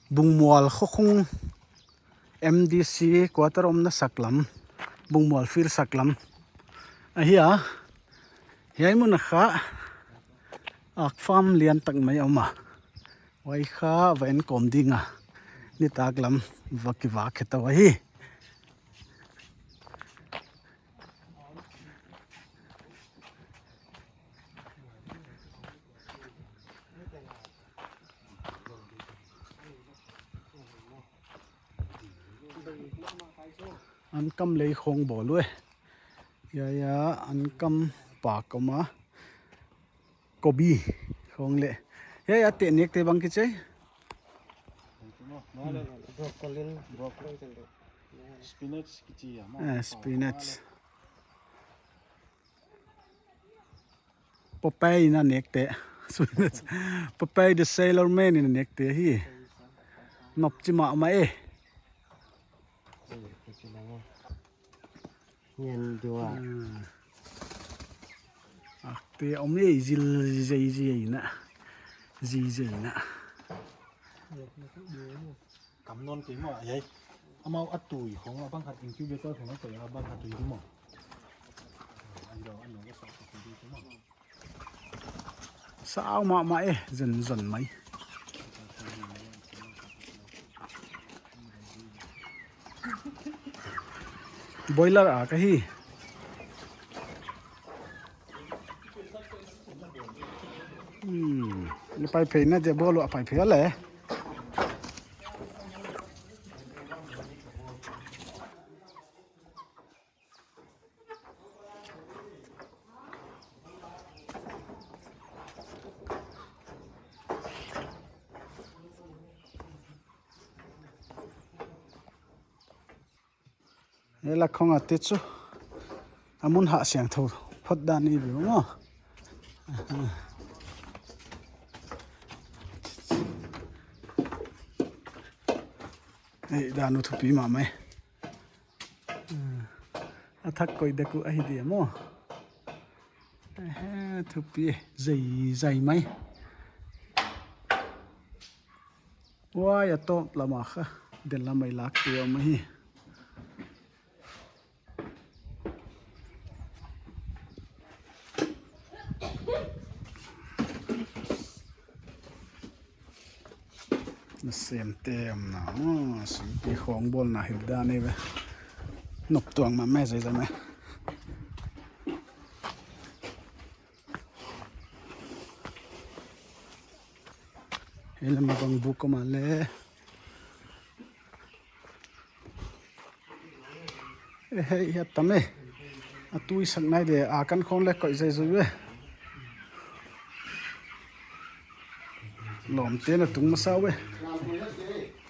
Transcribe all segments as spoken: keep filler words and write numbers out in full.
Bungmual khokhung M D C quarter omna saklam, Bungmual field saklam ahi a. Hiai mun a kha ak farm lian tak mai om a, huai kha va en kawm ding a, nitaklam va kivak khe tou ahi. Ankam lei khong bawl uh e. Hiai a ankam pak om a. Kobi khong leh. Hiai a teh nek te bang kichi? Broccoli. Broccoli. Spinach kichi a maw. Eh, spinach. Popeye in a nek te. Popeye the Sailor Man in a nek te hi. Nop chi mahmah e. Ngen dua. Hmm. Ak te om e, zil zai zai na. Zai zai na. Kam nawn kei maw, hiai. Amau a tui khong a bang khat incubator khong a koi a bang khat tui di maw. Ai lo, an lo ka sa ka tui di maw. Sau mahmah e, zon zon mai. Boiler a ka hi. Hmm, ni pai phei na dia bolu a pai phei le. Hiai lak khong a te chu a mun hah siangthou phot dan i viu maw. Hei, dan uh thupi mahmah e. A thak koi dek uh ahi dia maw. Ehe, thupi zai zai mai. Huai a tawp lam a kha, den lam mai lak te om hi. Nasem te om na, oh, sumpi khong bawlna hi dan ei ve. Nop tuang mahmah e zai zai mai. Hiai lam a bang buk om a le. Eh, hei, hiai tam e. A tui sak nai de, a kan khong le koih zai zui ve. Lawmte na tung masa ve.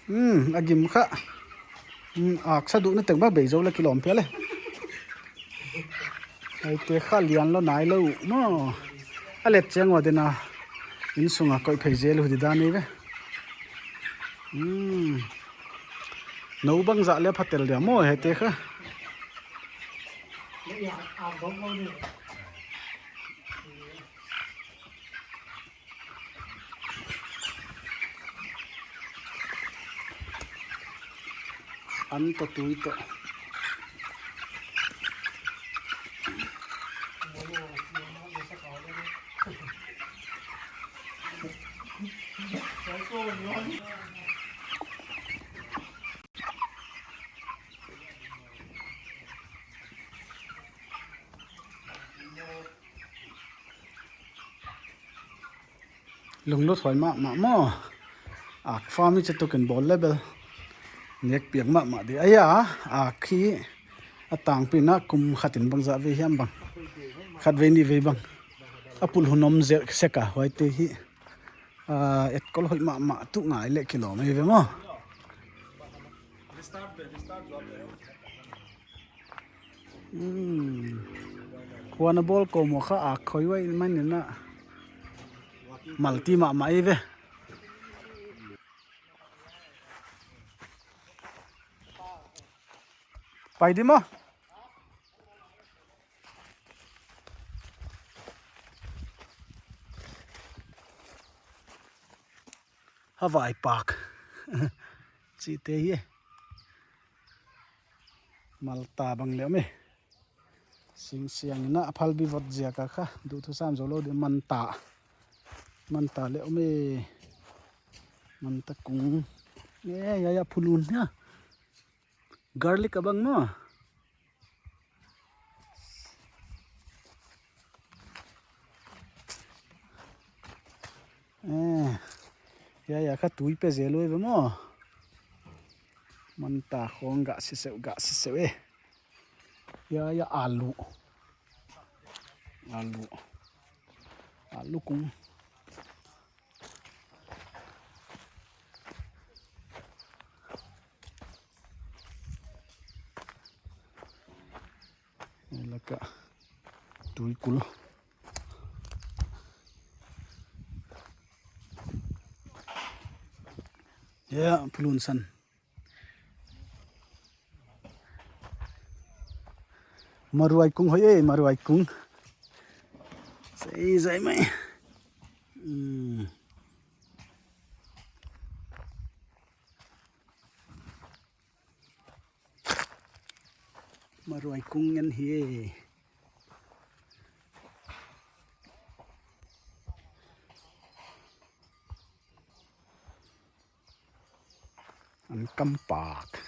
Hmm, a gim kha. Hmm, ak sa duh na teng ba bei zou le kilawm pia le. Hiaite kha lian lou nai lou maw. A let chiang ua den a. Innsung a koih phei zel uh di dan ei ve. Hmm. Nou bangzah le phatel dia maw hiaite kha. An toh tui toh. Lunglut huai mahmah maw. Ak farm i che tukin bawl le bel nek piak mahmah di. Aia, ak hi a tangpi na kum khat in bangzah vei hiam bang. Khat vei nih vei bang. A pul hun om zel sek a huaite hi. Ah, etkol hoih mahmah tuh ngai le kilawm ei ve maw. Hmm. Huan a bawl kawm ua kha ak khoi uai mai ni na. Mal ti mahmah ei ve. Pai di maw. Havai pak. Chihte hi. Malta bang leh om e. Singsiang in a phalbi vot ziak a kha duh thusam zou lou di, manta. Manta leh om e. Manta kung. E, hiai, hiai phulun hia. Garlic a bang maw. E, hiai, hiai kha tui pe zel uh ve maw. Manta khong gah siseu, gah siseu e. Hiai, hiai alu. Alu. Alu kung. Laka tuikul. Ya, phulun san. Maruai kung hoih e, maruai kung. Sei zai mai. Hmm. Maruai kung ngen hi e. An kam pak.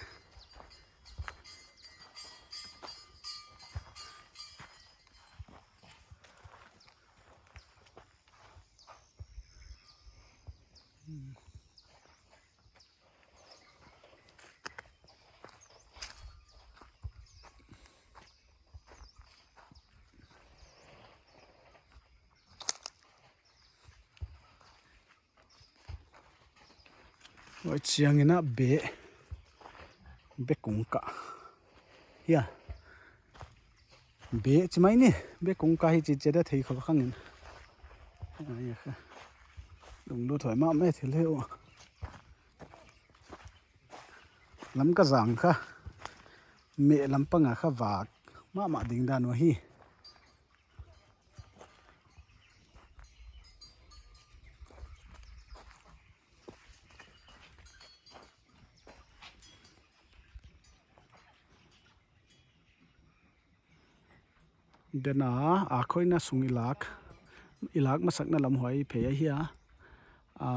Huai chiang in a be, be kung ka. Hia. Be chi mai ni, be kung ka hi chi chi da thei khol khang in. Ai kha. Lunglut hoih mahmah thil hi uh. Lamka zang kha. Meh lam pang a kha vak mahmah ding dan uh hi. Dena a khoina sung i lak, i lak masakna lam huai phei ahi a. A,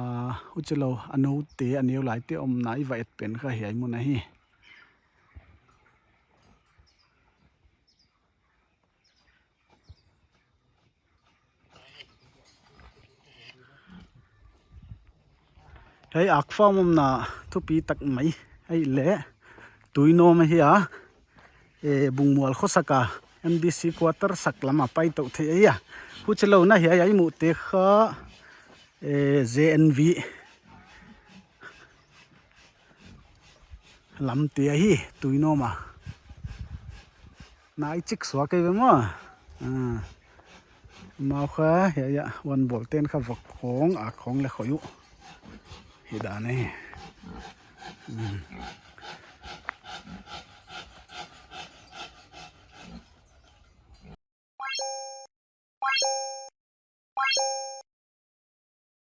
huchilou a noute, a neu laite omna i va et pen kha hiai mun ahi. Hei, ak farm omna thupi tak mai ahihleh Tuinom ahi a, e, Bungmual khosak a, M D C quarter sak lam a pai tou thei ahi a. Huchilou na hiai i muhte kha, e, J N V lamte ahi, Tuinom a. Nai chik suak ei ve maw. A. Mau kha, ya, ya, wan bol ten kha vok khong, a khong leh khoih uh. Hi dan e. Hmm.